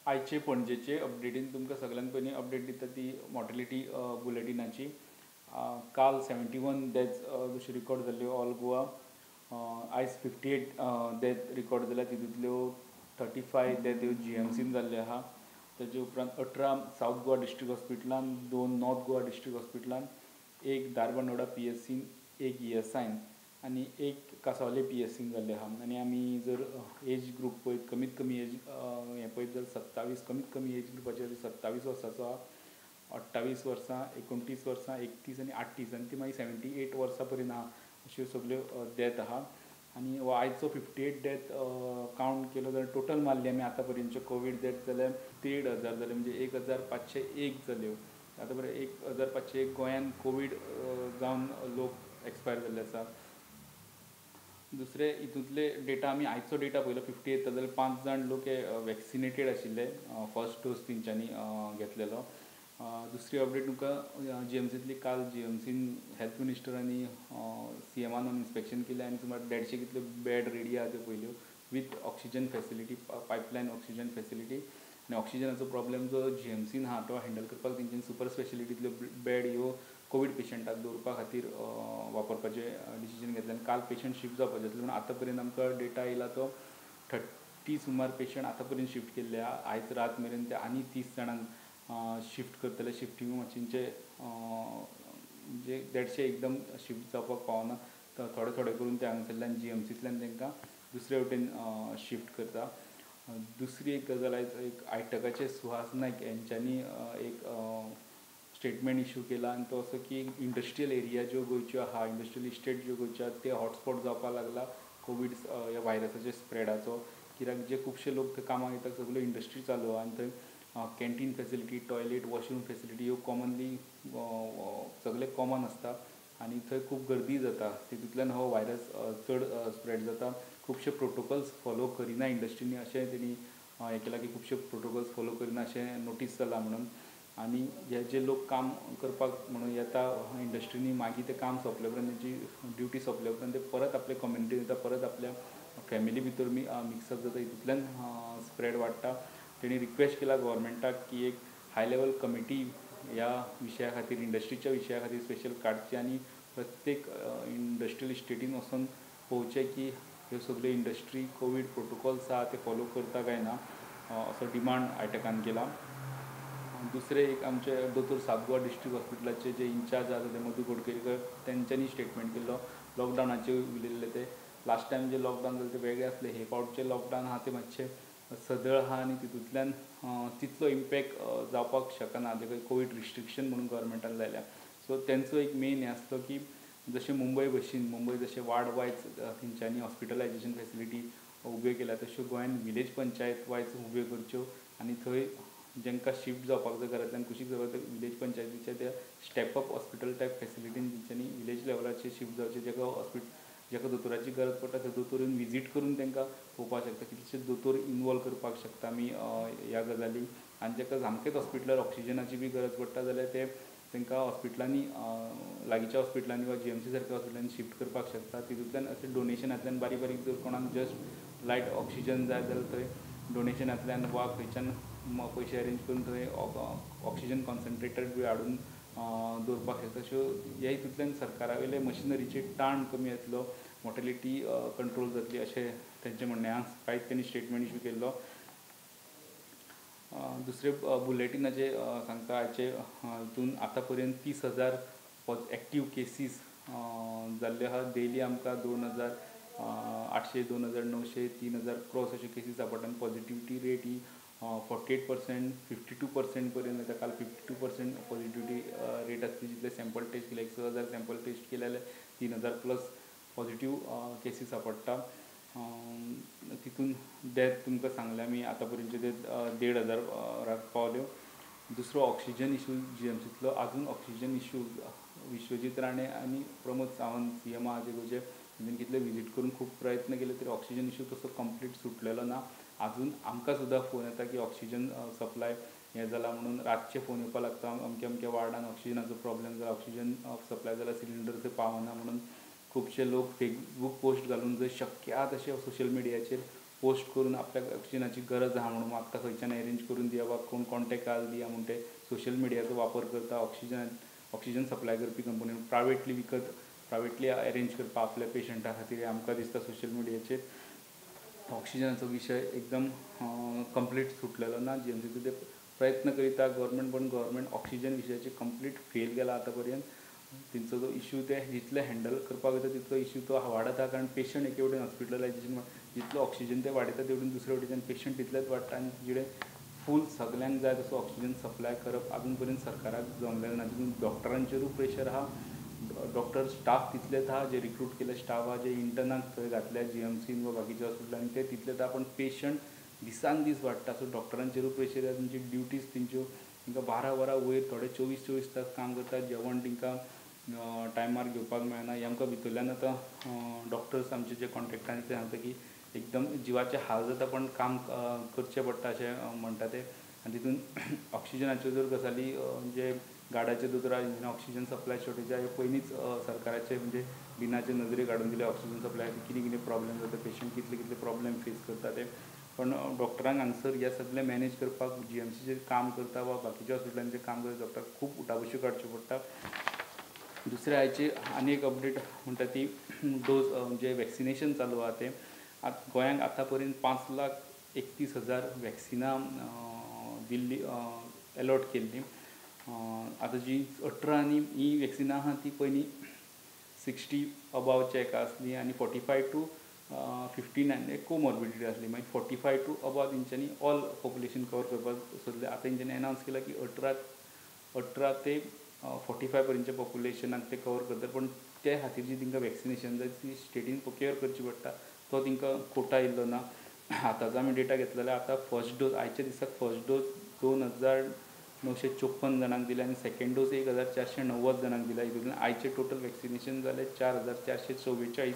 आयचे पणजेचे अपडेटीन तुमकां सगळ्यांत पयलीं अपडेट दिता ती मॉर्टेलिटी बुलेटिनाची. काल 71 डेथ्स जश्यो रिकॉर्ड जाल्ल्यो ऑल गोवा. आयज 58 डेथ रिकॉर्ड जाल्या, तितूंतल्यो 35 डेथ ह्यो जीएमसीन जाल्ल्यो आहा. ताजे उपरांत 18 सावथ गोवा डिस्ट्रिक्ट हॉस्पिटलान, 2 नॉर्थ गोवा डिस्ट्रिक्ट हॉस्पिटलान, 1 धारबांदोडा पीएचसीन, 1 ईएसआयन आनी 1 कासावले पीएचसीन जाल्ले आहा. आनी आमी जर एज ग्रूप पळयत, कमीत कमी एज हें पळयत जाल्यार 27, कमीत कमी एज ग्रुपाचेर 27 वर्सांचो आहा, 28 वर्सां, 29 वर्सां, 31 आनी 38 आनी ती मागीर 78 वर्सां पर्यंत आहा. अश्यो सगल्यो डेथ आहा. आनी हो आयचो 58 डेथ कावंट केलो जाल्यार टोटल मारली आमी आतां पर्यंतच्यो कोवीड डेथ जाल्यार 1500 जाल्यो, म्हणजे 1501 जाल्यो. आतां पर्यंत 1501 गोंयांत कोवीड जावन लोक एक्सपायर जाल्ले आसा. दुसरे हितूंतले डेटा आमी आयचो डेटा पळयलो 58 जाल्यार 5 जाण लोक हे वॅक्सिनेटेड आशिल्ले, फर्स्ट डोस तेंच्यांनी घेतलेलो. दुसरी अपडेट तुमकां जीएमसींतली, काल जीएमसीन हेल्थ मिनिस्टर आनी सीएमान इन्स्पेक्शन केलें आनी सुमार 150 कितल्यो बेड रेडी आहा त्यो पळयल्यो with oxygen facility, pipeline oxygen facility. आनी ऑक्सिजनाचो प्रॉब्लेम जो जीएमसीन आहा तो हँडल करपाक तेंच्यांनी सुपर स्पेशलिटींतल्यो बेड ह्यो कोवीड पेशंटाक दवरपा खातीर वापरपाचें डिसिजन घेतलें. आनी काल पेशंट शिफ्ट जावपाचे आसले, पूण आतां पर्यंत आमकां डेटा येयला तो 30 सुमार पेशंट आतां पर्यंत शिफ्ट केल्ले आहा. आयज रात मेरेन ते आनी 30 जाणांक शिफ्ट करतले. शिफ्टींग मशीनचे म्हणजे 150 एकदम शिफ्ट जावपाक पावना, तर थोडे थोडे करून ते हांगासरल्यान जीएमसींतल्यान तांकां दुसरे वटेन शिफ्ट करता. दुसरी एक गजाल, आयज एक आयटकाचे सुहास नायक हेंच्यांनी एक स्टेटमेंट इशू केला आनी तो असो की इंडस्ट्रियल एरिया ज्यो गोंयच्यो आहा, इंडस्ट्रियल इस्टेट ज्यो गोंयच्यो आहा ते हॉटस्पॉट जावपाक लागला कोवीड ह्या व्हायरसाच्या स्प्रेडाचो. कित्याक जे खुबशे लोक थंय कामाक येता, सगळ्यो इंडस्ट्री चालू आहा आनी थंय canteen facility, toilet, washroom facility ह्यो कॉमनली सगळे कॉमन आसता आनी थंय खूब गर्दी जाता. तितूंतल्यान हो व्हायरस चड स्प्रेड जाता. खुबशे प्रोटोकॉल्स फॉलो करिना इंडस्ट्रीनी अशें तेणी हें केलां की खुबशे प्रोटोकॉल्स फॉलो करिना अशें नोटीस जालां म्हणून. आनी हे जे लोक काम करपाक म्हणून येता इंडस्ट्रीनी, मागीर तें काम सोंपले उपरांत, तेंची ड्युटी सोंपले उपरांत ते परत आपले कम्युनिटीन येता, परत आपल्या फॅमिली भितर मिक्सअप जाता, हितूंतल्यान स्प्रेड वाडटा. तेणी रिक्वेस्ट केला गव्हर्मेंटाक की एक हाय लेवल कमिटी ह्या विशया खातीर, इंडस्ट्रीच्या विशया खातीर स्पेशल काडची आनी प्रत्येक इंडस्ट्रियल इस्टेटीन वचोन पळोवचें की ह्यो सगळ्यो इंडस्ट्री कोवीड प्रोटोकॉल्स आहा ते फॉलो करता काय ना, असो डिमांड आयटकान केला. दुसरें एक आमचे दोतोर साउथ गोवा डिस्ट्रिक्ट हॉस्पिटलाचे जे इन्चार्ज आसा ते मधू गोडकेकर, तेंच्यांनी स्टेटमेंट केल्लो लॉकडावनाचेर उलयल्ले. ते लास्ट टायम जे लॉकडावन जालें ते वेगळे आसले, हे फावटचे लॉकडावन आहा ते मातशे सदळ आहा आनी तितूंतल्यान तितलो इम्पॅक्ट जावपाक शकना जे कोवीड रिस्ट्रिक्शन म्हणून गव्हर्मेंटान लायल्या. सो तेंचो एक मेन हें आसलो की जशें मुंबय भशेन, मुंबय जशें वार्ड वायज तेंच्यांनी हॉस्पिटलायजेशन फॅसिलिटी उब्यो केल्या, तश्यो गोंयान विलेज पंचायत वायज उब्यो करच्यो आनी थंय जेंकां शिफ्ट जावपाक जाय घरांतल्यान कुशीक जावपाक जाय विलेज पंचायतीच्या त्या स्टेप अप हॉस्पिटल टायप फॅसिलिटीन तेंच्यांनी विलेज लेवलाचेर शिफ्ट जावचें. जेका दोतोराची गरज पडटा ते दोतोर येवन विजीट करून तांकां पळोवपाक शकता, कितलेशे दोतोर इनवॉल्व करपाक शकता आमी ह्या गजालीक. आनी जेका सामकेंच हॉस्पिटलार ऑक्सिजनाची बी गरज पडटा जाल्यार ते तांकां हॉस्पिटलांनी, लागींच्या हॉस्पिटलांनी वा जीएमसी सारक्या हॉस्पिटलांनी शिफ्ट करपाक शकता. तितूंतल्यान अशें डोनेशनांतल्यान बारीक बारीक जर कोणाक जस्ट लायट ऑक्सिजन जाय जाल्यार थंय डोनेशनांतल्यान वा खंयच्यान पयशे अरेंज करून थंय ऑक्सिजन कॉन्सन्ट्रेटर बी हाडून दवरपाक शकता. अश्यो ह्या हितूंतल्यान सरकारा वयले मशिनरीचेर ताण कमी येतलो, मोर्टेलिटी कंट्रोल जातली अशें तेंचें म्हणणें आसा. आयज तेणी स्टेटमेंट इशू केल्लो. दुसरे बुलेटिनाचे सांगता, आयचे हितून आतां पर्यंत 30,000 एक्टीव केसीस जाल्ले आहा. डेली आमकां 2,800, 2,900, 3,000 क्रॉस अश्यो केसीस सापडटा आनी पॉजिटिविटी रेट ही 48%, 52% पर्यंत वयता. काल 52% पॉजिटिविटी रेट आसली. जितले सॅम्पल टेस्ट केले, 6,000 सॅम्पल टेस्ट केले जाल्यार 3,000 प्लस पॉजिटीव केसीस सापडटा. तितून डेथ तुमकां सांगलें आमी आतां पर्यंतचे ते 1,500 पावल्यो. दुसरो ऑक्सिजन इशू जीएमसींतलो, आजून ऑक्सिजन इशू विश्वजीत राणे आनी प्रमोद सावंत सीएम आहा जे गोंयचे, तेंच्यांनी कितले विजीट करून खूब प्रयत्न केले तरी ऑक्सिजन इशू तसो कंप्लीट सुटलेलो ना. आजून आमकां सुद्दां फोन येता की ऑक्सिजन सप्लाय हें जाला म्हणून, रातचे फोन येवपाक लागता, अमके अमके वार्डान ऑक्सिजनाचो प्रॉब्लेम जाला, ऑक्सिजन सप्लाय जाला, सिलिंडर थंय पावना म्हणून. खुबशे लोक फेसबूक पोस्ट घालून जंय शक्य आहा तशें सोशल मिडियाचेर पोस्ट करून आपल्याक ऑक्सिजनाची गरज आहा म्हणून म्हाका खंयच्यान एरेंज करून दिया वा कोण कॉन्टेक्ट आहा दिया म्हूण ते सोशल मिडियाचो वापर करता. ऑक्सिजन सप्लाय करपी कंपनी प्रायवेटली विकत प्रायवेटली एरेंज करपा आपल्या पेशंटा खातीर आमकां दिसता सोशल मिडियाचेर. ऑक्सिजनाचो विशय एकदम कंप्लीट सुटलेलो ना. जीएमसीचो ते प्रयत्न करीता गव्हर्मेंट, पण गव्हर्मेंट ऑक्सिजन विशयाचेर कंप्लीट फेल गेला आतां पर्यंत. तेंचो जो इश्यू ते जितले हँडल करपाक वयता तितलो इश्यू तो वाडत आहा, कारण पेशंट एके वटेन हॉस्पिटलायजेशन जितलो ऑक्सिजन ते वाडयता तेवटेन दुसरे वटेच्यान पेशंट तितलेच वाडटा आनी जिडे फूल सगल्यांक जाय तसो ऑक्सिजन सप्लाय करप आजून पर्यंत सरकाराक जमलेलें ना. तितून डॉक्टरांचेरूय प्रेशर आहा, डॉक्टर स्टाफ तितलेच आहा, जे रिक्रूट केले स्टाफ आहा, जे इंटर्नाक थंय घातल्या जीएमसीन वा बाकीच्या हॉस्पिटलांनी ते तितलेच आहा, पण पेशंट दिसान दीस वाडटा. सो डॉक्टरांचेरूय प्रेशर आहा, तेंची ड्युटीज तेंच्यो तांकां 12 वरां वयर थोडे 24-24 तास काम करतात, जेवण तांकां टायमार घेवपाक मेळना. हें आमकां भितरल्यान आतां डॉक्टर्स आमचे जे कॉन्टेक्टान ते सांगता की एकदम जिवाचे हाल जाता पण काम करचें पडटा अशें म्हणटा ते. आनी तितून ऑक्सिजनाच्यो जर गजाली जे गार्डाचे दोतोर आहा ऑक्सिजन सप्लाय शॉर्टेज आहा, पयलींच सरकाराचे म्हणजे डिनाचे नजरेक हाडून दिले ऑक्सिजन सप्लाय कितें कितें प्रॉब्लेम जाता, पेशंट कितले कितले प्रॉब्लेम फेस करता ते. पण डॉक्टरांक हांगसर हे सगळें मॅनेज करपाक जीएमसीचेर काम करता वा बाकीच्या हॉस्पिटलांचेर काम करता डॉक्टरांक खूब उठाबशी काडच्यो पडटा. दुसरें आयची आनी एक अपडेट म्हणटा ती डोज जे वॅक्सिनेशन चालू आहा तें आतां गोंयांक आतां पर्यंत 5,31,000 वॅक्सिनां दिल्ली एलॉट केल्ली. आतां जी 18 आनी ही वॅक्सिनां आहा ती पयलीं 60 अबावच्या हेका आसली आनी 45 to 59 comorbidity आसली. मागीर 45 टू अबाव तेंच्यांनी ऑल पॉप्युलेशन कवर करपाक सोदलें. आतां तेंच्यांनी एनावन्स केलां की 18 ते 45 पर्यंतच्या पॉप्युलेशनाक ते कवर करतात, पण ते खातीर जी तांकां वॅक्सिनेशन जाय ती स्टेटीन प्रोक्युअर करची पडटा, तो तांकां कोटा इल्लो ना. आतांचो आमी डेटा घेतलो जाल्यार आतां फर्स्ट डोज आयच्या दिसाक फर्स्ट डोज 2,954 जाणांक दिल्या आनी सेकेंड डोज 1,490 जाणांक दिल्या. हितूंतल्यान आयचें टोटल वॅक्सिनेशन जालें 4,444.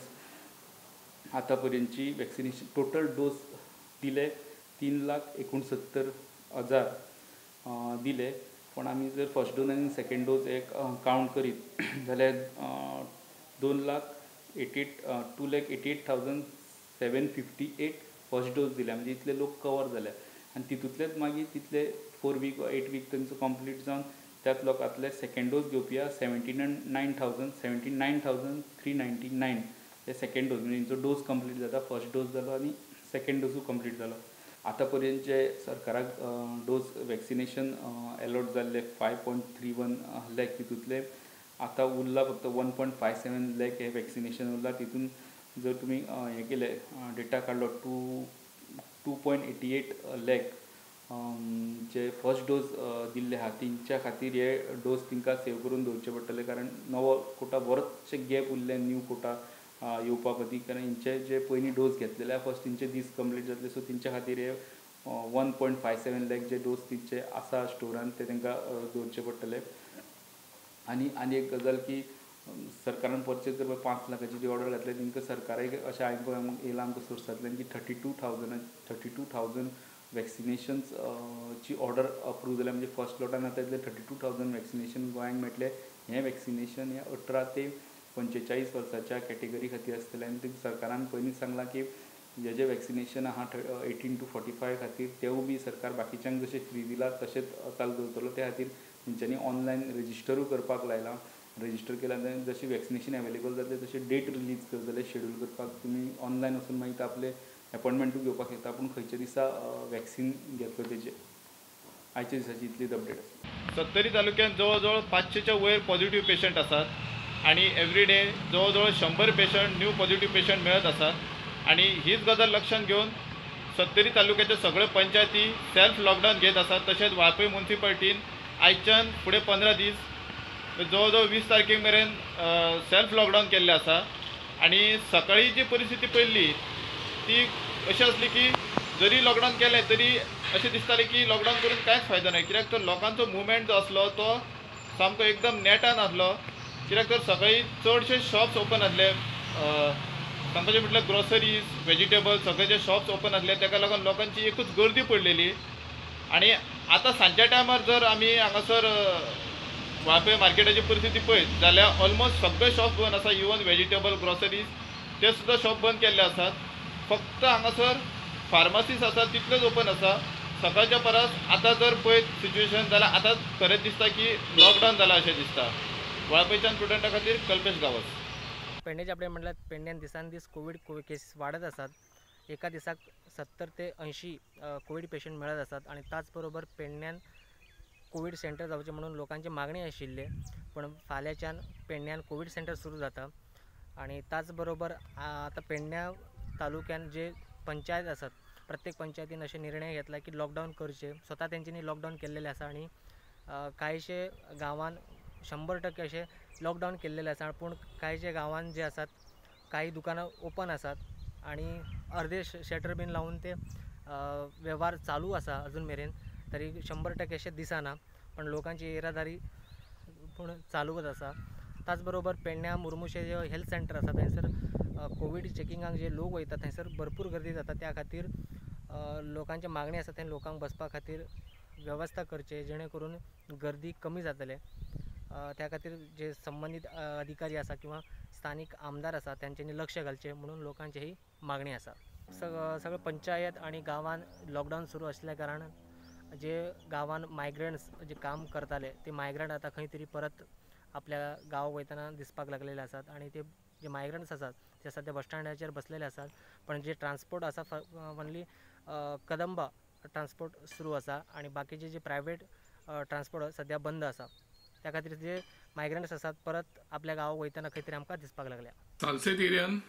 आतां पर्यंतची वॅक्सिनेशन टोटल डोज दिले 3,69,000 दिले. पण आमी जर फर्स्ट डोज आनी सेकेंड डोज एक कावंट करीत जाल्यार 2,88,758 फर्स्ट डोज दिल्या, म्हणजे इतले लोक कवर जाल्या. आनी तितूंतलेच मागीर तितले 4 वीक वा 8 वीक तेंचो कंप्लीट जावन त्याच लोकांतले सेकेंड डोज घेवपी आहा 79,399 हे सेकेंड डोज, म्हणजे तेंचो डोज कंप्लीट जाता, फर्स्ट डोज जालो आनी सेकेंड डोजूय कंप्लीट जालो. आतां पर्यंत जे सरकाराक डोज वॅक्सिनेशन एलॉट जाल्ले 5.31 लॅक, तितूंतले आतां उरला फक्त 1.57 लॅक हे वॅक्सिनेशन उरला. तितून जर तुमी हें केलें डेटा काडलो 2.88 लॅक जे फर्स्ट डोज दिल्ले आहा तेंच्या खातीर हे डोज तांकां सेव करून दवरचे पडटले, कारण नवो कोटा बरोचशे गॅप उरले न्यू कोटा येवपा खातीर, कारण हेंचे जे पयलीं डोज घेतलेले आहा फर्स्ट तेंचे दीस कंप्लीट जातले. सो तेंच्या खातीर हे 1.57 लॅक जे डोज तेंचे आसा स्टोरान ते तांकां दवरचे पडटले. आनी आनी एक गजाल की सरकारान परचेज करपाक 5 लाखाची जी ऑर्डर घातल्या तांकां सरकाराक अशें आयकूंक येयलां आमकां सोर्सांतल्यान की 32,000 वॅक्सिनेशन्स ची ऑर्डर अप्रूव जाल्या, म्हणजे फर्स्ट लॉटान आतां इतले 32,000 वॅक्सिनेशन गोंयांक मेळटलें. हें वॅक्सिनेशन हें 18 ते 45 वर्साच्या कॅटेगरी खातीर आसतलें. आनी ते सरकारान पयलींच सांगलां की हे जें वॅक्सिनेशन आहा 18 to 45 खातीर तेवूय बी सरकार बाकीच्यांक जशें फ्री दिलां तशेंच चालू दवरतलो. त्या खातीर तेंच्यांनी ऑनलायन रजिस्टरूय करपाक लायलां. रजिस्टर केल्या जशें वॅक्सिनेशन एवेलेबल जातलें तशें डेट रिलीज करतले शेड्यूल करपाक. तुमी ऑनलायन वचून मागीर आपले एपॉयंटमेंटूय घेवपाक शकता, पूण खंयच्या दिसा वॅक्सिन घेतलो तेजेर. आयच्या दिसाची इतलीच अपडेट आसा. सत्तरी तालुक्यांत जवळ जवळ 500च्या वयर पॉझिटिव्ह पेशंट आसात आनी एवरी डे जवळ जवळ 100 पेशंट न्यू पॉझिटिव्ह पेशंट मेळत आसात. आनी हीच गजाल लक्षांत घेवन सत्तरी तालुक्याच्या सगळ्यो पंचायती सेल्फ लॉकडावन घेत आसात. तशेंच वाळपय मुन्सिपालिटीन आयच्यान फुडें 15 दीस जवळ जवळ 20 तारखे मेरेन सेल्फ लॉकडावन केल्लें आसा. आनी सकाळी जी परिस्थिती पळयल्ली ती अशी आसली की जरी लॉकडावन केलें तरी अशें दिसतालें की लॉकडावन करून कांयच फायदो ना, कित्याक तर लोकांचो मुवमेंट जो आसलो तो सामको एकदम नेटान आसलो. कित्याक तर सकाळी चडशे शॉप्स ओपन आसले, सांगपाचें म्हटल्यार ग्रोसरीज वेजिटेबल सगळे जे शॉप्स ओपन आसले, ताका लागून लोकांची एकूच गर्दी पडलेली. आनी आतां सांजच्या टायमार जर आमी हांगासर वाळपय मार्केटाची परिस्थिती पळयत जाल्यार ऑलमोस्ट सगळे शॉप बंद आसा, इवन वेजिटेबल ग्रोसरीज ते सुद्दां शॉप बंद केल्ले आसात. फक्त हांगासर फार्मासीस आसा तितल्योच ओपन आसा. सकाळच्या परस आतां जर पळयत सिच्युएशन जाल्यार आतां खरेंच दिसता की लॉकडावन जाला अशें दिसता. वाळपयच्यान प्रुडंटा खातीर कल्पेश गांवस. पेडणेचे अपडेट म्हटल्यार पेडण्यान दिसान दीस कोवीड केसीस वाडत आसात. एका दिसाक 70 ते 80 कोवीड पेशंट मेळत आसात आनी त्याच बरोबर पेडण्यान कोवीड सेंटर जावचें म्हणून लोकांची मागणी आशिल्ली, पण फाल्यांच्यान पेडण्यान कोवीड सेंटर सुरू जाता. आनी त्याच बरोबर आतां पेडण्या तालुक्यान जे पंचायत आसात प्रत्येक पंचायतीन अशे निर्णय घेतला की लॉकडावन करचे, स्वता तेंच्यांनी लॉकडावन केल्लेलें आसा आनी कांयशे गांवान 100% अशें लॉकडावन केल्लेलें आसा. पूण कांयशे गांवान जे आसात काही दुकानां ओपन आसात आनी अर्दे शटर बीन लावन ते वेव्हार चालू आसा अजून मेरेन, तरी 100% अशें दिसना, पण लोकांची येरादारी पूण चालूच आसा. त्याच बरोबर पेडण्या मुर्मुशे जे हेल्थ सेंटर आसा थंयसर कोवीड चॅकिंगाक जे लोक वयता थंयसर भरपूर गर्दी जाता. त्या खातीर लोकांची मागणी आसा थंय लोकांक बसपा खातीर वेवस्था करचे जेणे करून गर्दी कमी जातले. त्या खातीर जे संबंदीत अधिकारी आसा किंवा स्थानीक आमदार आसा तांच्यांनी लक्ष घालचें म्हणून लोकांची ही मागणी आसा. सगळे पंचायत आनी गांवान लॉकडावन सुरू आसल्या कारणान जे गांवान मायग्रंट्स जे काम करताले ते मायग्रंट आतां खंय तरी परत आपल्या गांवाक वयतना दिसपाक लागलेले आसात आनी ते जे मायग्रंट्स आसात ते सद्या बस स्टँडाचेर बसलेले आसात. पण जे ट्रान्सपोर्ट आसा ओनली कदंबा ट्रान्सपोर्ट सुरू आसा आनी बाकीचे जे प्रायवेट ट्रान्सपोर्ट सद्या बंद आसा. त्या खातीर जे मायग्रंट्स आसात परत आपल्या गांवाक वयतना खंय तरी आमकां दिसपाक लागल्या. सालसेत एरियान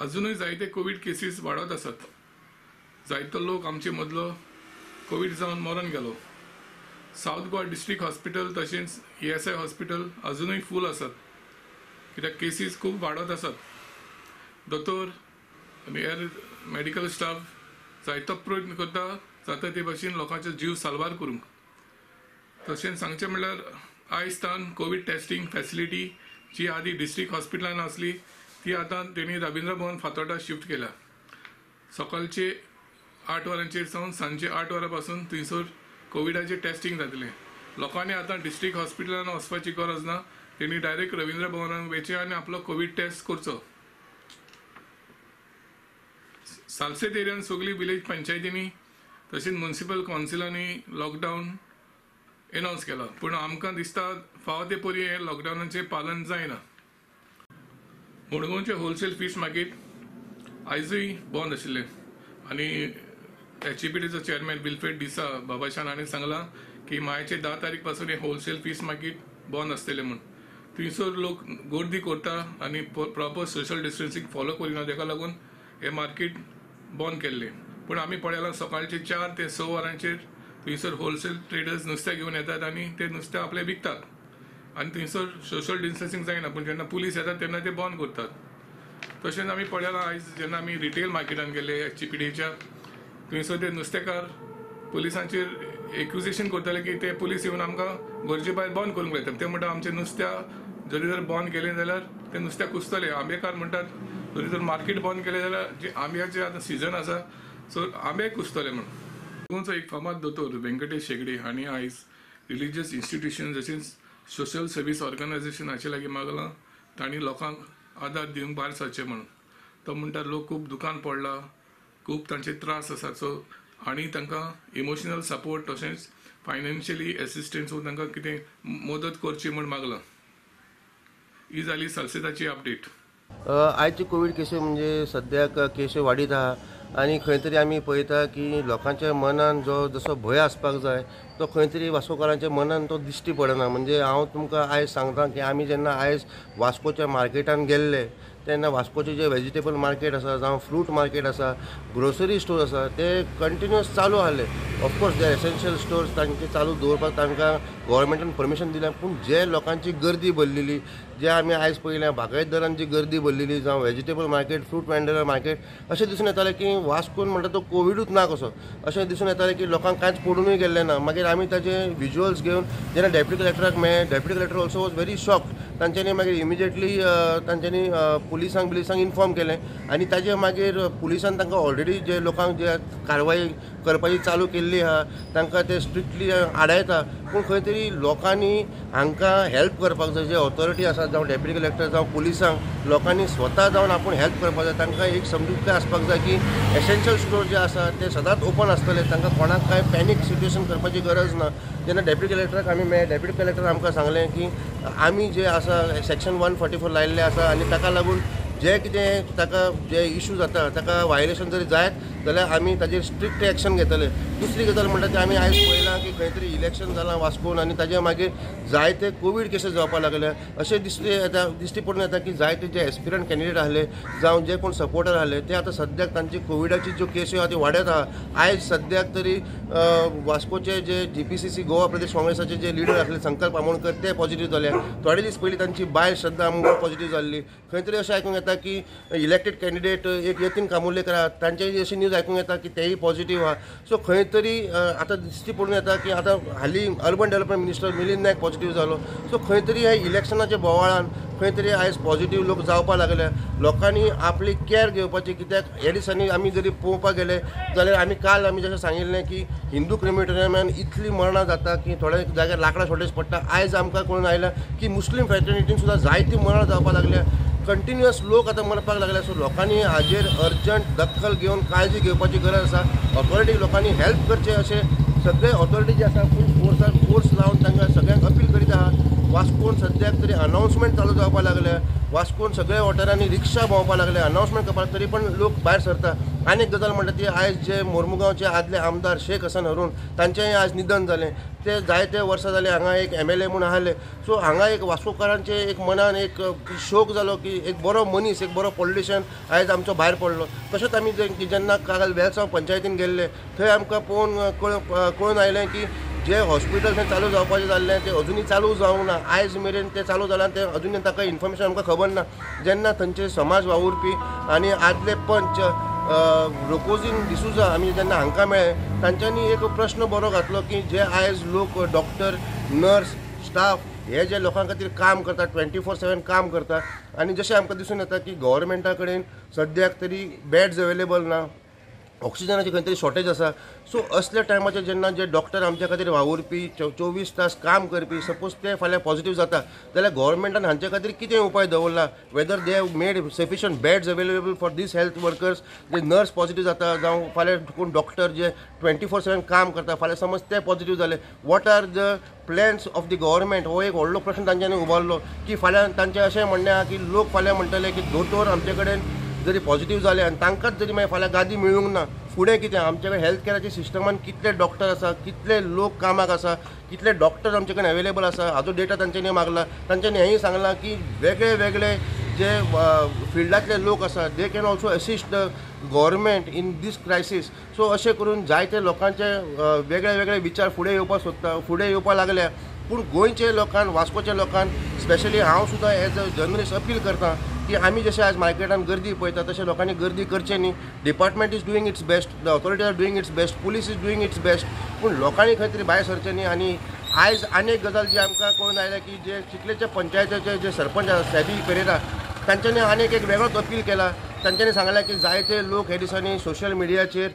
अजुनूय जायते कोवीड केसीस वाडत आसात. जायतो लोक आमचे मदलो कोवीड जावन मरण गेलो. सावथ गोवा डिस्ट्रिक्ट हॉस्पिटल तशेंच ESI hospital अजुनूय फूल आसात, कित्याक केसीस खूब वाडत आसात. दोतोर आनी हेर मेडिकल स्टाफ जायतो प्रयत्न करता जाता ते भाशेन लोकांचो जीव साल्वार करूंक. तशेंच सांगचें म्हणल्यार आयज तान कोवीड टेस्टिंग फॅसिलिटी जी आदी डिस्ट्रिक्ट हॉस्पिटलान आसली ती आतां तेणी रविंद्र भवन फातोर्डा शिफ्ट केल्या. सकाळचे 8 वरांचेर सावन सांजचे 8 वरां पासून थंयसर कोविडाचें टेस्टिंग जातलें. लोकांनी आतां डिस्ट्रिक्ट हॉस्पिटलान वचपाची गरज ना, तेणी डायरेक्ट रविंद्र भवनान वयचें आनी आपलो कोवीड टेस्ट करचो. सालसेत एरियान सगळी विलेज पंचायतींनी तशेंच म्युनिसिपल कावन्सिलांनी लॉकडावन एनावन्स केला, पूण आमकां दिसता फावो ते परी हें लॉकडावनाचें पालन जायना. मडगांवचें होलसेल फीश मार्केट आयजूय बंद आशिल्लें आनी HEPDचो चेअरमॅन विल्फ्रेड डिसा बाबाशान हाणें सांगलां की मायाचे 10 तारीख पासून हें होलसेल फीश मार्केट बंद आसतलें म्हूण. थंयसर लोक गर्दी करता आनी प्रॉपर सोशल डिस्टन्सिंग फॉलो करिना, ताका लागून हें मार्केट बंद केल्लें. पूण आमी पळयलां सकाळचे 4 ते 6 वरांचेर थंयसर होलसेल ट्रेडर्स नुस्तें घेवन येतात आनी ते नुस्तें आपलें विकतात आनी थंयसर सोशल डिस्टन्सिंग जायना, पूण जेन्ना पुलीस येतात तेन्ना ते बंद करतात. तशेंच आमी पळयलां आयज जेन्ना आमी रिटेल मार्केटान गेले HEPDच्या, थंयसर ते नुस्तेकार पुलिसांचेर एक्युजेशन करताले की ते पुलीस येवन आमकां गरजे भायर बंद करूंक लायतात. ते म्हणटा आमचें नुस्त्या जरी जर बंद केलें जाल्यार ते नुस्त्या कुसतले. आंबेकार म्हणटात जरी जर मार्केट बंद केलें जाल्यार जे आंब्याचे आतां सिजन आसा सो आंबे कुसतले म्हणून. गोंयचो एक फामाद दोतोर व्यंकटेश शेगडे हांणी आयज रिलिजियस इन्स्टिट्युशन तशेंच सोशल सर्वीस ऑर्गनायझेशन हाचे लागीं मागलां तांणी लोकांक आदार दिवंक भायर सरचें म्हणून. तो म्हणटा लोक खूब दुकान पडला, खूब तांचे त्रास आसात, सो आनी तांकां इमोशनल सपोर्ट तशेंच फायनान्शियली एसिस्टन्स तांकां कितें मदत करची म्हूण मागलां. ही जाली सालसेताची अपडेट. आयची कोवीड केसी म्हणजे सद्याक केसी वाडीत आहा आनी खंय तरी आमी पळयता की लोकांच्या मनान जो जसो भंय आसपाक जाय तो खंय तरी वास्कोकारांच्या मनान तो दिश्टी पडना. म्हणजे हांव तुमकां आयज सांगता की आमी जेन्ना आयज वास्कोच्या मार्केटान गेल्ले तेन्ना वास्कोचे जे वेजिटेबल मार्केट आसा जावं फ्रूट मार्केट आसा, ग्रोसरी स्टोर आसा ते कंटिन्युअस चालू आहले. ऑफकोर्स जे एसेन्शियल स्टोर्स तांचे चालू दवरपाक तांकां गव्हर्मेंटान परमिशन दिलें, पूण जे लोकांची गर्दी भरलेली जे आमी आयज पळयलें बागायतदारांची जी गर्दी भरलेली जावं vegetable market, fruit vendor market, अशें दिसून येतालें की वास्कोन म्हणटा तो कोविडूच ना कसो अशें दिसून येतालें की लोकांक कांयच पडुनूय गेल्लें ना. मागीर आमी ताजे विज्युअल्स घेवन जेन्ना डेप्युटी कलेक्टराक मेळ्ळें, deputy collector also was very shocked. तांच्यांनी मागीर इमिजिएटली तांच्यांनी पुलिसांक बिलिसांक इन्फॉर्म केलें आनी ताजे मागीर पुलिसान तांकां ऑलरेडी जे लोकांक जे कारवाई करपाची चालू केल्ली आहा तांकां ते स्ट्रिक्टली आडायता. पूण खंय तरी लोकांनी हांकां हेल्प करपाक जाय, जे ऑथॉरिटी आसा जावं डेप्युटी कलेक्टर जावं पुलिसांक लोकांनी स्वता जावन आपूण हेल्प करपाक जाय. तांकां एक समजूत आसपाक जाय की एसेन्शियल स्टोर जे आसा ते सदांच ओपन आसतले, तांकां कोणाक कांय पॅनीक सिट्युएशन करपाची गरज ना. जेन्ना डेप्युटी कलेक्टराक आमी मेळ्ळे, डेप्युटी कलेक्टर आमकां सांगलें की आमी जे आसा सेक्शन 144 लायिल्लें आसा आनी ताका लागून जे कितें ताका जे इशू जाता ताका वायलेशन जरी जायत जाल्यार आमी ताजेर स्ट्रिक्ट एक्शन घेतले. दुसरी गजाल म्हणटा ती आमी आयज पळयलां की खंय तरी इलेक्शन जालां वास्कोन आनी ताजे मागीर जायते कोवीड केसीस जावपाक लागले. अशें दिश्टी पडून येता की जायते जे एस्पिरंट कॅन्डिडेट आहले जावं जे कोण सपोर्टर आहले ते आतां सद्याक तांची कोविडाची ज्यो केसी आहा ती वाडत आहा. आयज सद्याक तरी वास्कोचे जे GPCC Goa Pradesh काँग्रेसाचे जे लिडर आसले संकल्प आमोणकर ते पॉझिटिव्ह जाले. थोडे दीस पयलीं तांची बायल श्रद्धा आमोणकर पॉझिटिव्ह जाल्ली. खंय तरी अशें आयकूंक येता की इलेक्टेड कॅन्डिडेट एक यतीन कामुर्लेकर आहा तांचे अशी न्यूज आयकूंक येता की तेय पॉझिटिव्ह आहा. सो खंय तरी आतां दिश्टी पडून येता की आतां हालीं urban development minister Milind Naik positive जालो. सो खंय तरी ह्या इलेक्शनाच्या बोवाळान खंय तरी आयज पॉझिटिव्ह लोक जावपाक लागले. लोकांनी आपली कॅर घेवपाची, कित्याक ह्या दिसांनी आमी जरी पळोवपाक गेले जाल्यार आमी काल आमी जशें सांगिल्लें की हिंदू क्रिमिटोरियमान इतली मरणां जाता की थोड्या जाग्यार लांकडां शॉर्टेज पडटा. आयज आमकां कळून आयलां की मुस्लीम फ्रेटर्निटीन सुद्दां जायती मरणां जावपाक लागल्या. कंटिन्युअस लोक आतां मरपाक लागले. सो लोकांनी हाजेर अर्जंट दखल घेवन काळजी घेवपाची गरज आसा. ऑथॉरिटी लोकांनी हेल्प करचे अशें सगळे ऑथॉरिटी जे आसा फूल फोर्स लावन तांकां सगळ्यांक अपील करीत आहा. वास्कोन सद्याक तरी अनावन्समेंट चालू जावपाक लागल्या. वास्कोन सगळ्या वाठारांनी रिक्षा भोंवपाक लागल्या, अनावन्समेंट करपाक, तरी पण लोक भायर सरता. आनी एक गजाल म्हणटा ती आयज जे मोर्मुगांवचे आदले आमदार शेख हसन हरून तांचेंय आज निधन जालें. ते जायते वर्सां जाले हांगा एक MLA म्हूण आहले. सो हांगा एक वास्कोकारांचे एक मनान एक शोक जालो की एक बरो मनीस, एक बरो पॉलिटिशियन आयज आमचो भायर पडलो. तशेंच आमी जेन्ना काल वेलसांव पंचायतीन गेल्ले थंय आमकां पळोवन कळून आयलें की जे हॉस्पिटल थंय चालू जावपाचें जाल्लें तें अजुनूय चालू जावंक ना. आयज मेरेन तें चालू जालां तें अजुनूय ताका इन्फॉर्मेशन आमकां खबर ना. जेन्ना थंयचे समाज वावुरपी आनी आदले पंच रोकोजीन डिसुजा आमी जेन्ना हांकां मेळ्ळे तांच्यांनी एक प्रश्न बरो घातलो की जे आयज लोक डॉक्टर, नर्स, स्टाफ हे जे लोकां खातीर काम करता, 24/7 काम करता आनी जशें आमकां दिसून येता की गव्हर्मेंटा कडेन सद्याक तरी बेड्स अवेलेबल ना, ऑक्सिजनाची खंय तरी शॉर्टेज आसा. सो असल्या टायमाचेर जेन्ना जे डॉक्टर आमच्या खातीर वावुरपी 24 तास काम करपी सपोज ते फाल्यां पॉझिटिव्ह जाता जाल्यार गव्हर्मेंटान हांचे खातीर कितें उपाय दवरला? Whether they have made sufficient beds available for these health workers. J nurse positive जाता जावं फाल्यां कोण डॉक्टर जे 24/7 काम करता फाल्यां समज ते पॉझिटिव्ह जाले, what are the plans of the government? हो एक व्हडलो प्रश्न तांच्यांनी उबारलो की फाल्यां तांचें अशें म्हणणें आहा की लोक फाल्यां म्हणटले की दोतोर आमचे कडेन जरी पॉझिटिव्ह जाले आनी तांकांच जरी मागीर फाल्यां गादी मेळूंक ना, फुडें कितें? आमचे कडेन हेल्थ कॅराच्या सिस्टमान कितले डॉक्टर आसा, कितले लोक कामाक आसा, कितले डॉक्टर आमचे कडेन अवेलेबल आसा हाजो डेटा तांच्यांनी मागला. तांच्यांनी हेंय सांगलां की वेगळे वेगळे जे फिल्डांतले लोक आसा they can also assist the government in this crisis. So अशें करून जायते लोकांचे वेगळे वेगळे विचार फुडें येवपाक सोदता, फुडें येवपाक लागल्या. पूण गोंयचे लोकांक, वास्कोच्या लोकांक स्पेशली हांव सुद्दां एज अ जर्नलिस्ट अपील करता की आमी जशें आज मार्केटान गर्दी पळयता तशें लोकांनी गर्दी करचें न्ही. Department is doing its best, the authority are doing its best, police is doing its best, पूण लोकांनी खंय तरी भायर सरचें न्ही. आनी आयज आनी एक गजाल जी आमकां कळून आयल्या की जे चिखलेचे पंचायतीचे जे सरपंच आसा सॅबी पेरेरा तांच्यांनी आनी एक वेगळोच अपील केला. तांच्यांनी सांगलां की जायते लोक हे दिसांनी सोशल मिडियाचेर,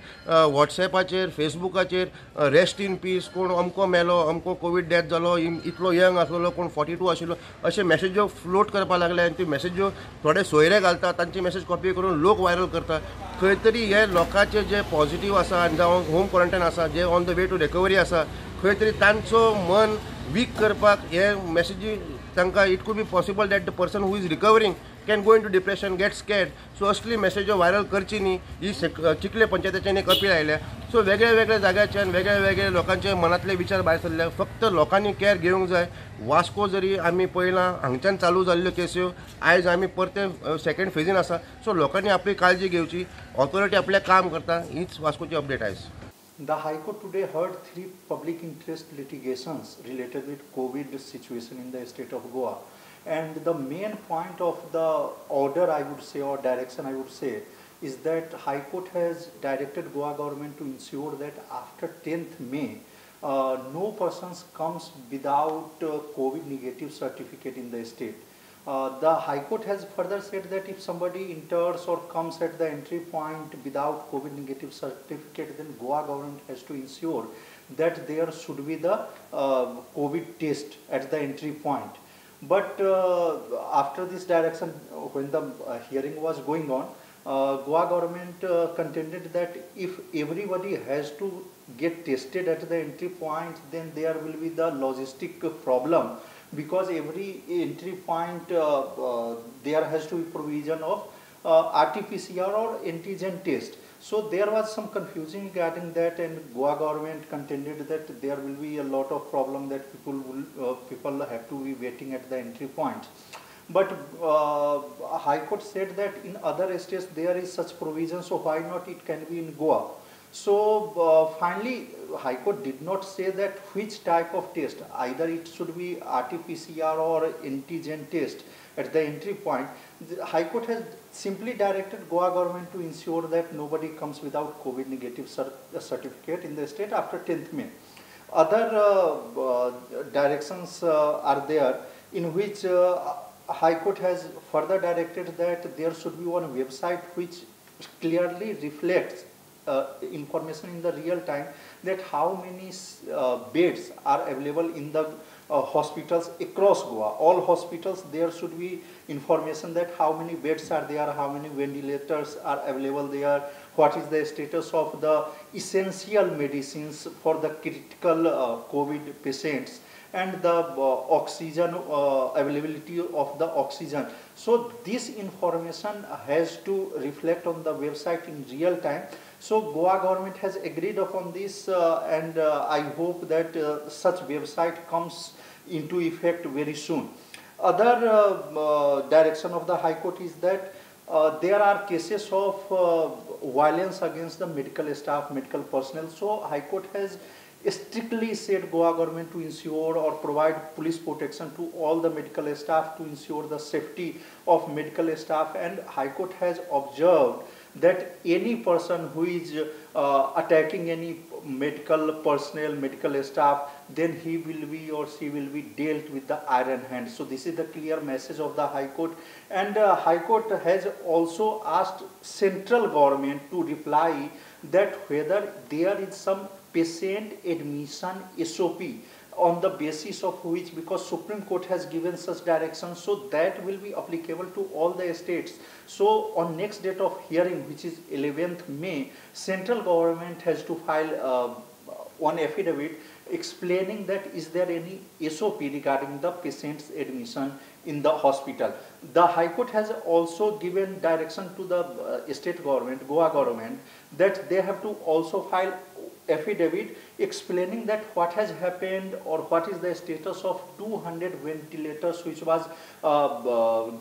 वॉट्सॅपाचेर, फेसबुकाचेर रेस्ट इन पीस, कोण अमको मेलो, अमको कोवीड डेथ जालो, इतलो यंग आसलेलो, कोण 42 आशिल्लो, अशे मॅसेज्यो फ्लोट करपाक लागले आनी त्यो मॅसेज्यो थोडे सोयरे घालता, तांची मॅसेज कॉपी करून लोक व्हायरल करता. खंय तरी हे लोकांचे जे पॉझिटिव्ह आसा आनी जावं होम क्वॉरंटायन आसा, जे on the way to recovery आसा, खंय तरी तांचो मन वीक करपाक हे मॅसेजी तांकां it could be possible that the person who is recovering can go into depression, get scared. So असली मॅसेज्यो व्हायरल करची न्ही ही चिखले पंचायतीच्यान एक अपील आयल्या. सो वेगळ्या वेगळ्या जाग्याच्यान वेगळ्या वेगळ्या लोकांचे मनांतले विचार भायर सरले. फक्त लोकांनी कॅर घेवंक जाय. वास्को जरी आमी पळयलां हांगच्यान चालू जाल्ल्यो केस्यो आयज आमी परते सेकेंड फेजीन आसा. सो लोकांनी आपली काळजी घेवची, ऑथॉरिटी आपलें काम करता, हीच वास्कोची अपडेट आयज. The High Court today heard 3 public interest litigations related with COVID situation in the state of Goa. And the main point of the order, I would say, or direction, I would say, is that High Court has directed Goa government to ensure that after 10th May, no persons comes without COVID negative certificate in the state. The High Court has further said that if somebody enters or comes at the entry point without COVID negative certificate, then Goa government has to ensure that there should be the COVID test at the entry point. But after this direction, when the hearing was going on, Goa government contended that if everybody has to get tested at the entry point, then there will be the logistic problem, because every entry point there has to be provision of RT-PCR or antigen test. So there was some confusion regarding that, and Goa government contended that there will be a lot of problem that people have to be waiting at the entry point. But High Court said that in other states there is such provision, so why not it can be in Goa? So finally, High Court did not say that which type of test, either it should be RT-PCR or antigen test at the entry point. The High Court has simply directed Goa government to ensure that nobody comes without COVID negative certificate in the state after 10th May. Other directions are there in which High Court has further directed that there should be one website which clearly reflects information in the real time, that how many beds are available in the hospitals across Goa. All hospitals, there should be information that how many beds are there, how many ventilators are available there, what is the status of the essential medicines for the critical COVID patients, and the oxygen availability of the oxygen. So this information has to reflect on the website in real time. So Goa government has agreed upon this, and I hope that such website comes into effect very soon. Other direction of the High Court is that there are cases of violence against the medical staff, medical personnel. So High Court has strictly said Goa government to ensure or provide police protection to all the medical staff to ensure the safety of medical staff. And High Court has observed that any person who is attacking any medical personnel, medical staff, then he will be or she will be dealt with the iron hand. So this is the clear message of the High Court. And High Court has also asked central government to reply that whether there is some patient admission SOP on the basis of which, because Supreme Court has given such direction, so that will be applicable to all the states. So on next date of hearing, which is 11th May, central government has to file one affidavit explaining that is there any SOP regarding the patient's admission in the hospital. The High Court has also given direction to the state government, Goa government, that they have to also file affidavit explaining that what has happened or what is the status of 200 ventilators which was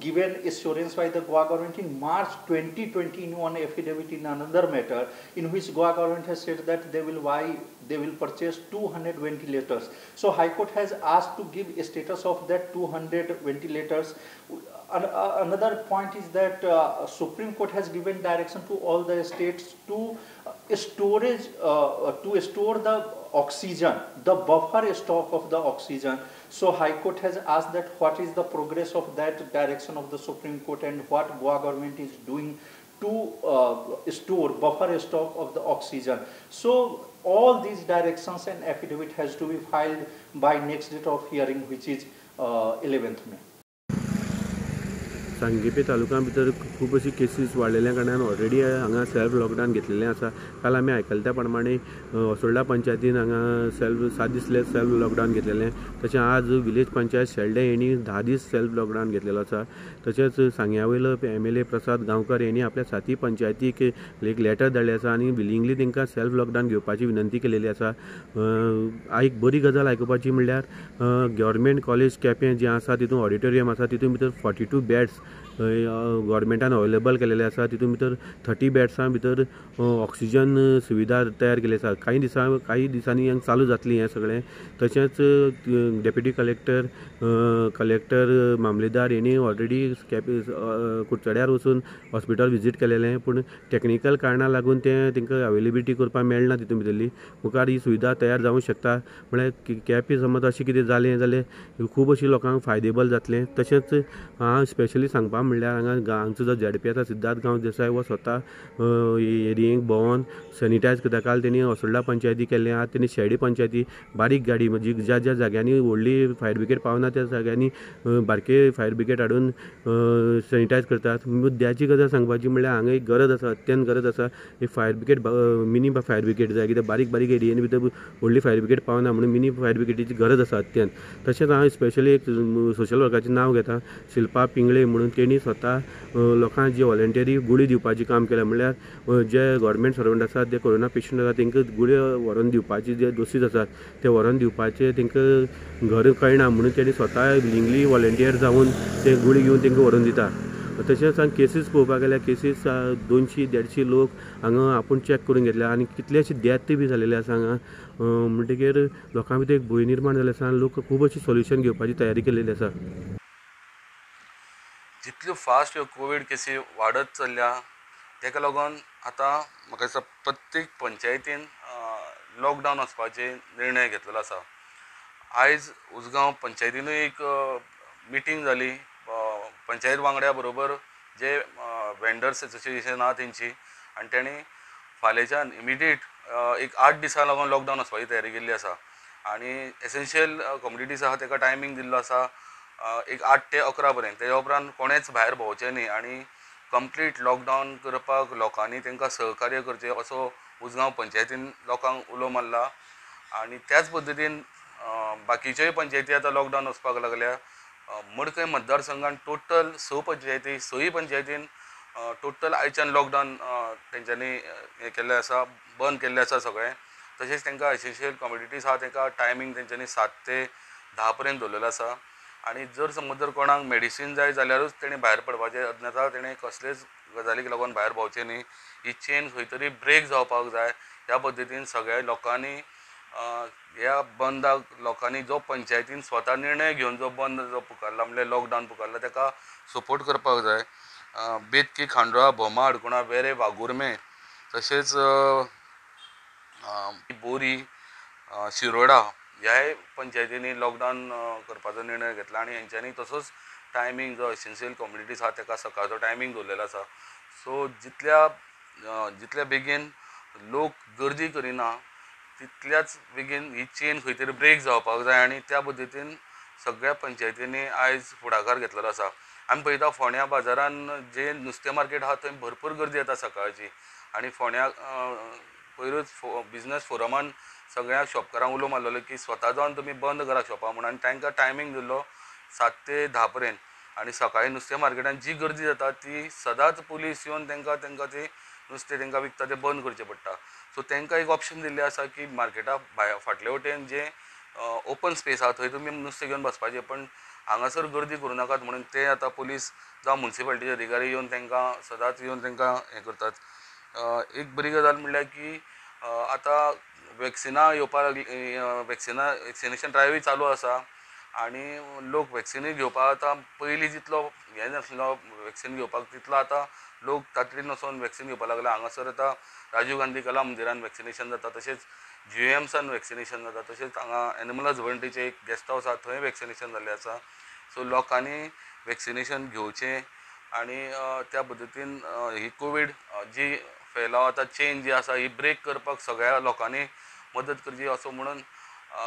given assurance by the Goa government in March 2020 in one affidavit in another matter, in which Goa government has said that they will purchase 200 ventilators. So High Court has asked to give a status of that 200 ventilators. Another point is that Supreme Court has given direction to all the states to store the oxygen, the buffer stock of the oxygen. So High Court has asked that what is the progress of that direction of the Supreme Court and what Goa government is doing to store buffer stock of the oxygen. So all these directions and affidavit has to be filed by next date of hearing, which is 11th May. Sanquepe तालुक्या भितर खूब अशी cases वाडलेल्या कारणान already हांगा self lockdown घेतलेलें आसा. काल आमी आयकले त्या प्रमाणे असोल्डा पंचायतीन हांगा सेल्फ 7 दीस सेल्फ लॉकडावन घेतलेलें. तशें आज विलेज पंचायत शेल्डें हेणी 10 दीस सेल्फ लॉकडावन घेतलेलो आसा. तशेंच सांग्या वयलो MLA Prasad Gaonkar हेणी आपल्या साती पंचायतीक एक लेटर धाडलें आसा आनी विलिंगली तांकां सेल्फ लॉकडावन घेवपाची विनंती केलेली आसा. एक बरी गजाल आयकुपाची म्हणल्यार गव्हर्मेंट कॉलेज केपें जें आसा तितून ऑडिटोरियम आसा, तितून भितर 42 बेड्स गव्हर्मेंटान अवेलेबल केलेले आसा. तितून भितर 30 बेड्सां भितर ऑक्सिजन सुविधा तयार केल्ली आसा. काही दिसांनी हांगा चालू जातली हें सगळें. तशेंच डेप्युटी कलेक्टर, कलेक्टर, मामलेदार हेणी ऑलरेडी कुडचड्यार वचून हॉस्पिटल विजीट केलेलें, पूण टॅक्निकल कारणां लागून तें तांकां अवेलेबिलिटी करपाक मेळना. तितून भितरली मुखार ही सुविधा तयार जावंक शकता. म्हळ्यार केपें समज अशें कितें जालें जाल्यार खूब अशें लोकांक फायदेबल जातलें. तशेंच हांव स्पेशली सांगपा म्हणल्यार हांगा हांगचो जो झेडपी आसा सिद्धार्थ गांव देसाय हो स्वता एरियेक भोंवोन सॅनिटायज करता. काल तेणी असोल्डा पंचायती केल्लें, आज तेणी शेडी पंचायती बारीक गाडी म्हणजे ज्या ज्या जाग्यांनी व्हडली फायर ब्रिगेड पावना त्या जाग्यांनी बारके फायर ब्रिगेड हाडून सॅनिटायज करतात. मुद्द्याची गजाल सांगपाची म्हणल्यार हांगा एक गरज आसा, अत्यंत गरज आसा, एक fire brigade, mini fire brigade जाय. कित्याक बारीक बारीक एरियांनी भितर व्हडली फायर ब्रिगेड पावना म्हणून मिनी फायर ब्रिगेडीची गरज आसा अत्यंत. तशेंच हांव स्पेशली एक सोशल वर्काचें नांव घेता, शिल्पा पिंगळे म्हणून. तेणी स्वता लोकांक जी व्हॉलंटियरी गुळी दिवपाचें काम केलें. म्हणल्यार जे गव्हर्मेंट सर्वंट आसात, जे कोरोना पेशंट आसात तांकां गुळयो व्हरोन दिवपाची जे डोसीस आसात ते व्हरोन दिवपाचे तांकां घर कळना म्हणून तेणी स्वता विलिंगली व्हॉलंटियर जावन ते गुळी घेवन तांकां व्हरोन दिता. तशेंच हांगा केसीस पळोवपाक गेल्यार केसीस 200-150 लोक हांगा आपूण चॅक करून घेतल्या आनी कितलेशे डेथ बी जालेले आसा हांगा. म्हणटकीर लोकां भितर एक भंय निर्माण जाल्लो आसा आनी लोक खूब अशी सोल्युशन घेवपाची तयारी केलेली आसा. जितल्यो फास्ट ह्यो कोवीड केसी वाडत चल्ल्या ताका लागून आतां म्हाका दिसता प्रत्येक पंचायतीन लॉकडावन वचपाचे निर्णय घेतलेलो आसा. आयज उजगांव पंचायतीनूय एक मिटींग जाली पंचायत वांगड्या बरोबर, जे वेंडर्स एसोसिएशन आहा तेंची, आनी तेणी फाल्यांच्यान इमिडिएट एक 8 दिसां लागून लॉकडावन वचपाची तयारी केल्ली आसा. आनी एसेन्शियल कॉमोडिटीज आहा ताका टायमींग दिल्लो आसा एक 8 ते 11 पर्यंत. तेज्या उपरांत कोणेंच भायर भोंवचें न्ही आनी कंप्लीट लॉकडावन करपाक लोकांनी तांकां सहकार्य करचें असो उजगांव पंचायतीन लोकांक उलो मारला. आनी त्याच पद्दतीन बाकीच्योय पंचायती आतां लॉकडावन वचपाक लागल्या. मडकय मतदारसंघान टोटल 6 पंचायती, 6 पंचायतीन टोटल आयच्यान लॉकडावन तेंच्यांनी हें केल्लें आसा, बंद केल्लें आसा सगळें. तशेंच तांकां एसेन्शियल कॉमोडिटीज आहा तांकां टायमींग तेंच्यांनी 7 ते 10 पर्यंत दवरलेलो आसा. आनी जर समज जर कोणाक मेडिसीन जाय जाल्यारूच तेणें भायर पडपाचें, अन्यथा तेणें कसलेच गजालीक लागून भायर भोंवचें न्ही. ही चेन खंय तरी ब्रेक जावपाक जाय. ह्या पद्दतीन सगळ्या लोकांनी ह्या बंदाक लोकांनी जो पंचायतीन स्वता निर्णय घेवन जो बंद जो पुकारला म्हणल्यार लॉकडावन पुकारला ताका सपोर्ट करपाक जाय. बेतकी, खांडोळा, भोमा, हडकुणा, वेरें, वाघुर्मे, तशेंच बोरी, शिरोडा ह्याय पंचायतींनी लॉकडावन करपाचो निर्णय घेतला. आनी हेंच्यांनी तसोच टायमींग जो एसेन्शियल कॉम्युनिटीज आहा ताका सकाळचो टायमींग दवरलेलो आसा. सो जितल्या बेगीन लोक गर्दी करिना तितल्याच बेगीन ही चेन खंय तरी ब्रेक जावपाक जाय आनी त्या पद्दतीन सगळ्या पंचायतींनी आयज फुडाकार घेतलेलो आसा. आमी पळयता फोंड्या बाजारान जे नुस्तें मार्केट आहा थंय भरपूर गर्दी येता सकाळची. आनी फोंड्या पयरूच बिजनस फोरमान सगळ्या शॉपकारांक उलो मारलेलो की स्वता जावन तुमी बंद करा शॉपां म्हणून, आनी तांकां टायमींग दिल्लो 7 ते 10 पर्यंत. आनी सकाळीं नुस्तें मार्केटान जी गर्दी जाता ती सदांच पुलीस येवन तांकां तांकां ती नुस्तें तांकां विकता तें बंद करचें पडटा. सो तांकां एक ऑप्शन दिल्लें आसा की मार्केटा भायर फाटले वटेन जें ओपन स्पेस आहा थंय तुमी नुस्तें घेवन बसपाचें, पण हांगासर गर्दी करूं नाकात म्हणून ते आतां पुलीस जावं मुन्सिपालिटीचे अधिकारी येवन तांकां सदांच येवन तांकां हें करतात. एक बरी गजाल म्हणल्यार की आतां वॅक्सिनां येवपाक लागली, वॅक्सिनेशन ड्रायव्हूय चालू आसा आनी लोक वॅक्सिनूय घेवपाक आतां पयलीं जितलो हें नासलो वॅक्सिन घेवपाक तितलो आतां लोक तातडीन वचोन वॅक्सिन घेवपाक लागला. हांगासर आतां राजीव गांधी कला मंदिरान वॅक्सिनेशन जाता, तशेंच जीएमसान वॅक्सिनेशन जाता, तशेंच हांगा एनिमल हजबंड्रीचें एक गेस्ट हावस आसा थंय वॅक्सिनेशन जाल्लें आसा. सो लोकांनी वॅक्सिनेशन घेवचें आनी त्या पद्दतीन ही कोवीड जी फैलाव आतां चेन जी आसा ही ब्रेक करपाक सगळ्या लोकांनी मदत करची असो म्हणून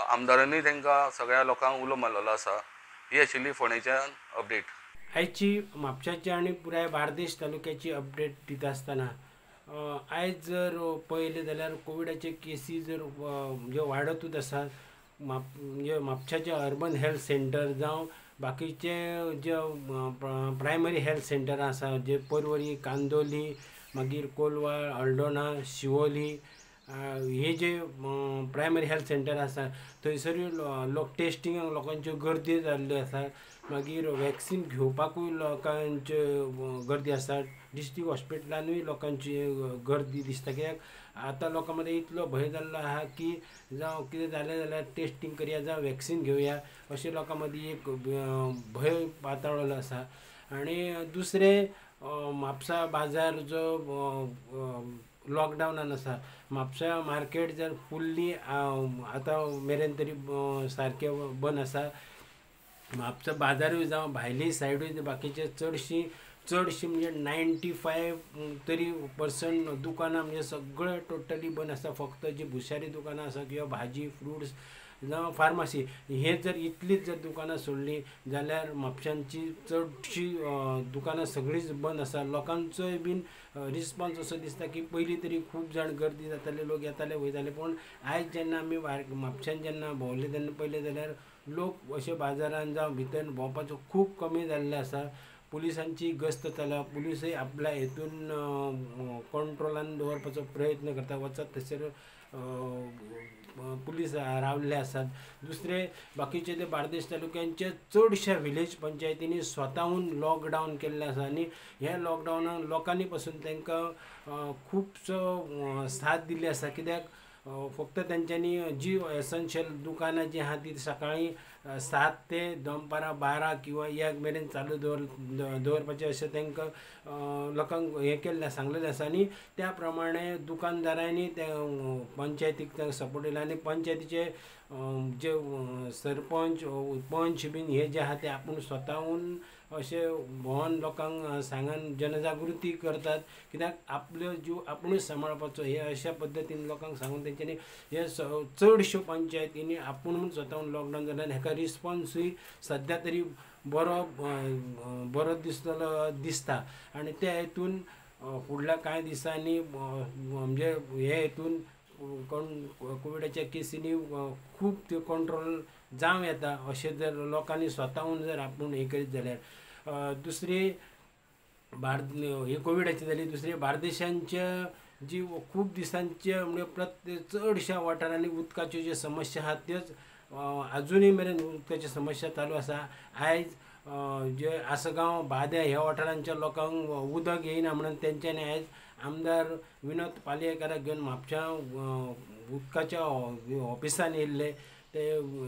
आमदारांनी तांकां सगळ्या लोकांक उलो मारलेलो आसा. ही आशिल्ली फोंडेच्यान अपडेट. आयची म्हापशाची आनी पुराय बार्देश तालुक्याची अपडेट दिता आसतना आयज जर पळयलें जाल्यार कोविडाचे केसी जर म्हणजे वाडतूच आसात. म्हणजे म्हापशाचे अर्बन हेल्थ सेंटर जावं बाकीचे जे प्रायमरी हेल्थ सेंटर आसा, जे पर्वरी, कांदोली, मागीर कोलवाळ, हळदोणा, शिवोली हे जे प्रायमरी हेल्थ सेंटर आसा थंयसरूय लोक टेस्टिंगाक लोकांच्यो गर्दी जाल्ल्यो आसा. मागीर वॅक्सीन घेवपाकूय लोकांचे गर्दी आसा. डिस्ट्रिक्ट हॉस्पिटलानूय लोकांची गर्दी दिसता, कित्याक आतां लोकां मदीं इतलो भंय जाल्लो आहा की जावं कितें जालें जाल्यार टेस्टींग करया जावं वॅक्सीन घेवया अशें लोकां मदीं एक भंय पातळ्ळो आसा. आनी दुसरें म्हापसा बाजार जो लॉकडावनान आसा, म्हापसा मार्केट जर फुल्ली आतां मेरेन तरी सारकें बंद आसा. म्हापसा बाजारूय जावं भायली सायडूय बाकीचे चडशीं चडशीं म्हणजे 95 तरी पर्संट दुकानां म्हणजे सगळें टोटली बंद आसा. फक्त जी भुशारी दुकानां आसा किंवा भाजी फ्रुट्स जावं फार्मासी हे जर इतलीच जर दुकानां सोडलीं जाल्यार म्हापशांची चडशीं दुकानां सगळींच बंद आसा. लोकांचोय बीन रिस्पोन्स असो दिसता की पयलीं तरी खूब जाण गर्दी जाताले, लोक येताले वयताले, पूण आयज जेन्ना आमी म्हापशान जेन्ना भोंवले तेन्ना पयलें जाल्यार लोक अशे बाजारान जावं भितर भोंवपाचो खूब कमी जाल्ले आसा. पुलिसांची गस्त चला, पुलिसूय आपल्या हेतून कंट्रोलान दवरपाचो प्रयत्न करता, वचत थंयसर पुलीस रावल्ले आसात. दुसरे बाकीचे ते बार्देश तालुक्यांचे चडश्या विलेज पंचायतींनी स्वताहून लॉकडावन केल्लें आसा आनी ह्या लॉकडावनान लोकांनी पसून तांकां खुबसो साथ दिल्ली आसा, कित्याक फक्त तेंच्यांनी जी एसेन्शियल दुकानां जी आहा ती सकाळीं 7 ते दनपारां 12 किंवा 1 मेरेन चालू दवरपाचें अशें तांकां लोकांक हें केल्लें सांगलेलें आसा. आनी त्या प्रमाणे दुकानदारांनी त्या पंचायतीक तांकां सपोर्ट दिला आनी पंचायतीचे जे सरपंच पंच बीन हे जे आहा ते आपूण स्वताहून अशें भोंवन लोकांक सांगून जनजागृती करतात, कित्याक आपलो जीव आपुणूच सांबाळपाचो हे अशा पद्दतीन लोकांक सांगून तेंच्यांनी हे चडश्यो पंचायतींनी आपूण स्वताहून लॉकडावन जाल्यार आनी हेका रिस्पोन्सूय सद्या तरी बरो बरो दिसतलो दिसता. आनी त्या हेतून फुडल्या कांय दिसांनी म्हणजे हे हेतून कोविडाच्या केसींनी खूब त्यो कंट्रोल जावं येता अशें जर लोकांनी स्वताहून जर आपूण हें करीत जाल्यार. दुसरी हे कोविडाची जाली. दुसरी बार्देशांच्या जी खूब दिसांचे म्हणजे प्रत्येक चडश्या वाठारांनी उदकाच्यो ज्यो समस्या आहात त्योच आजुनूय मेरेन उदकाची समस्या चालू आसा. आयज जे आसगांव बाद्या ह्या वाठारांच्या लोकांक उदक येयना म्हणून तेंच्यांनी आयज आमदार विनोद पालयेकाराक घेवन म्हापशा उदकाच्या ऑफिसान येयल्ले, ते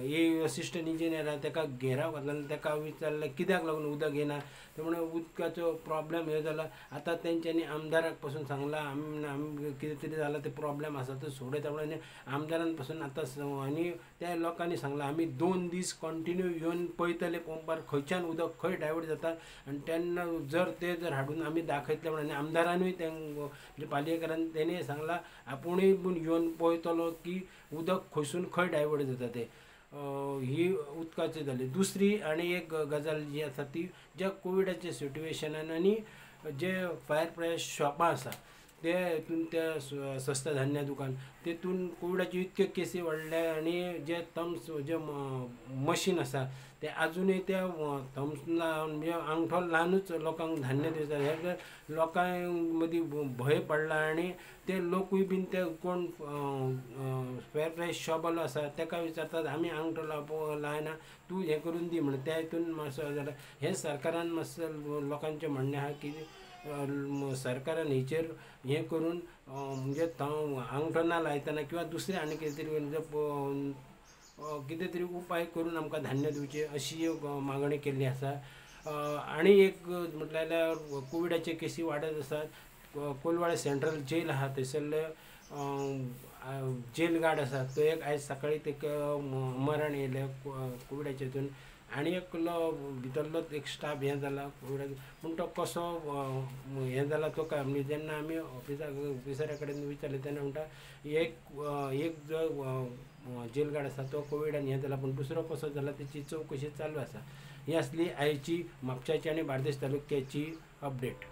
ए असिस्टंट इंजिनियर ताका घेराव घातला आनी ताका विचारलें कित्याक लागून उदक येना, ते म्हणून उदकाचो प्रॉब्लेम हे जाला. आतां तेंच्यांनी आमदाराक पसून सांगलां आमी कितें तरी जाला ते प्रॉब्लेम आसा तो सोडयता म्हणून आमदारान पसून आतां आनी त्या लोकांनी सांगलां आमी 2 दीस कंटिन्यू येवन पळयतले पंपार खंयच्यान उदक खंय डायवर्ट जाता आनी तेन्ना जर ते जर हाडून आमी दाखयतले म्हणून आनी आमदारानूय ते म्हणजे पालयेकारान तेणें सांगलां आपुणूय पूण येवन पळयतलो की उदक खंयसून खंय डायवर्ट जाता ते. ही उदकाची जाली. दुसरी आनी एक गजाल जी आसा ती ज्या कोविडाच्या सिट्युएशनान आनी जे फायर प्रायस शॉपां आसा ते हितून त्या स्वस्त धान्य दुकान तेतून कोविडाच्यो इतक्यो केसी वाडल्या आनी जे थम्स जे मशीन आसा ते आजुनूय त्या थम्स म्हणजे आंगठो ल्हानूच लोकांक धान्य दिता, हे लोकां मदीं भंय पडला आनी ते लोकूय बीन ते कोण फेर प्रायस शॉपवालो आसा ताका विचारतात आमी आंगठो लायना तूं हें करून दी म्हणून त्या हितून मातसो जाला. हें सरकारान मातसो लोकांचें म्हणणें आहा की सरकारान हेचेर हें करून म्हणजे आंगठो ना लायतना किंवा दुसरें आनी कितें तरी कितें तरी उपाय करून आमकां धान्य दिवचें अशी एक मागणी केल्ली आसा. आनी एक म्हटल्यार जाल्यार कोविडाचे केसी वाडत आसात. कोलवाळे सेंट्रल जेल आहा थंयसरले जेल गार्ड आसा तो एक आयज सकाळीं ताका मरण येयलें कोविडाच्या हितून आनी एकलो भितरलो एक स्टाफ हें जाला कोविडाचो, पूण तो कसो हें जाला तो काय म्हणजे जेन्ना आमी ऑफिसरा कडेन विचारलें तेन्ना म्हणटा एक एक जो जेल गार्ड आसा तो कोविडान हें जाला पूण दुसरो कसो जाला तेची चवकशी चालू आसा. ही आसली आयची म्हापशाची आनी बार्देश तालुक्याची अपडेट.